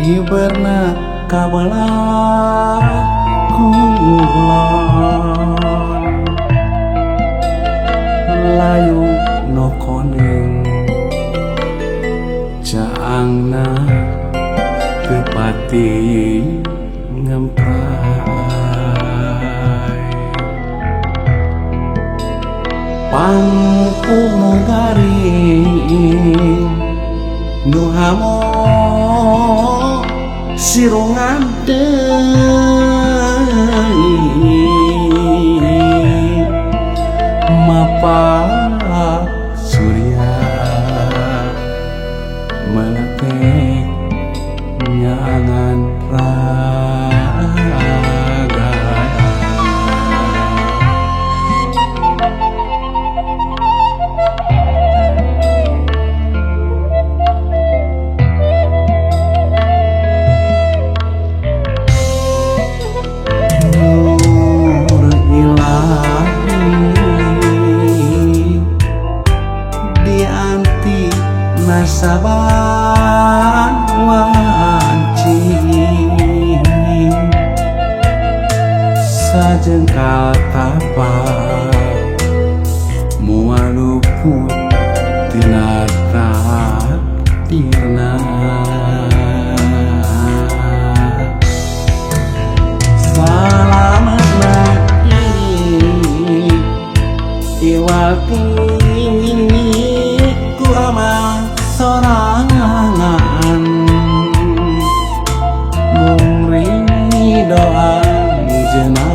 Hiberna kabelah kulon layu no koneng caangna tepati ngemprai pangku garing nu hamo sirungan deui mapa surya meletek nyangan raga. Nur ilahi dianti nasaban wanci sajengkal tapa moal luput tina takdirna. Salametna iwal ku amal sorangan mung ridho anjeunna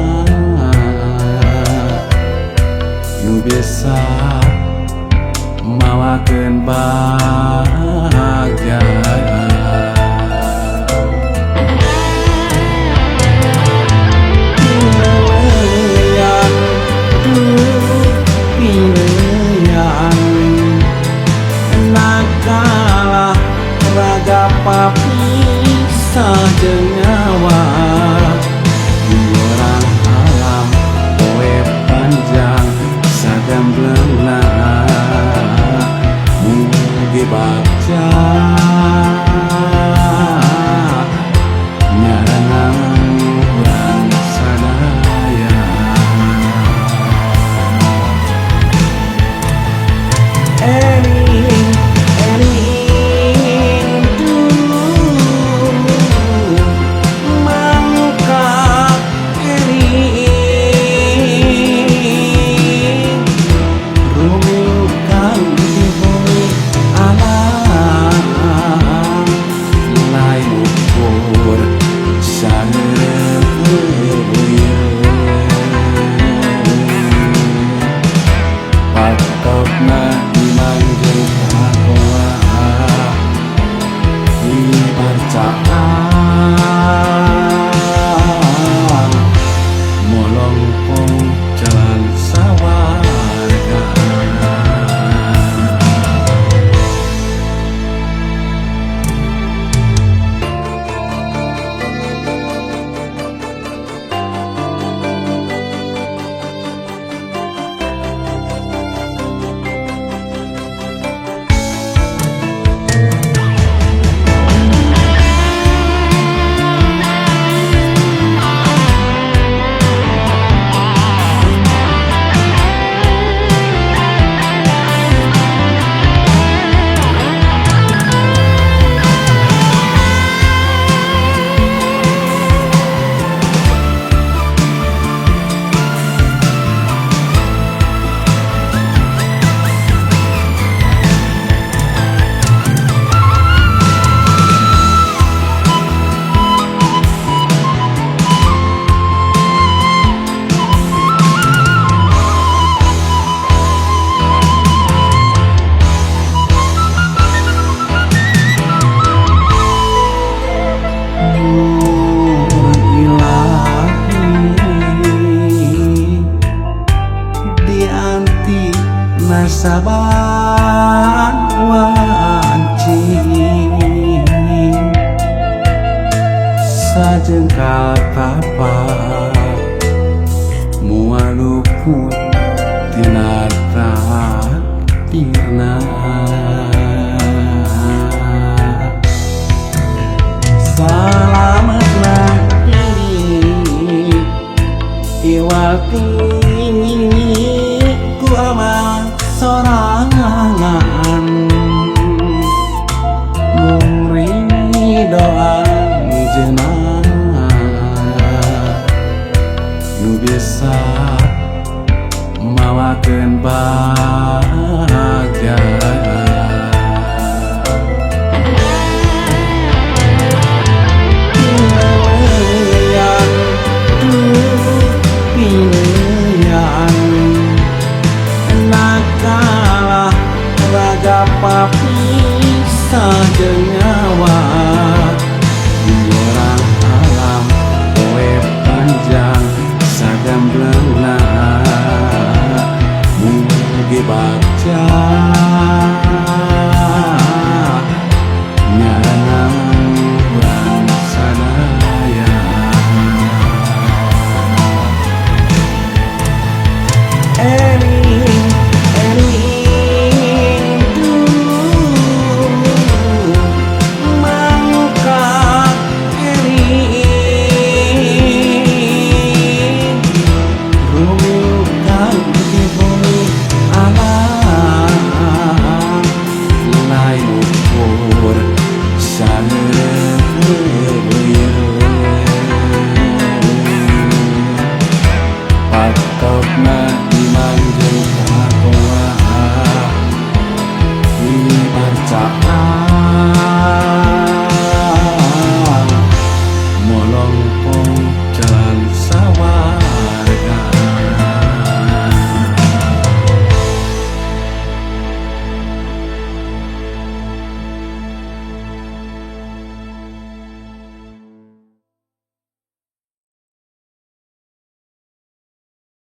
nu bisa mawakeun bagja. Nakalah raga papisah jeung nyawa orang alam poe panjang sagamblengna mugi bagja nyarengan urang sadaya. Eling eling duh mangka eling rumingkang di bumi alam lain ukur saeureun patokna iman jeung takwa ibarcaan molongkong jalan sawarga. Nur ilahi dianti nasaban wanci sajengkal tapa moal luput tina takdirna. Salametna iwal ti ku amal sorangan, mung ridho anjeunna nu bisa mawakeun bagja. Pineyan pineyan nakalah raga papisah jeung nyawa, orang alam poe panjang sagamblengna, mugi bagja.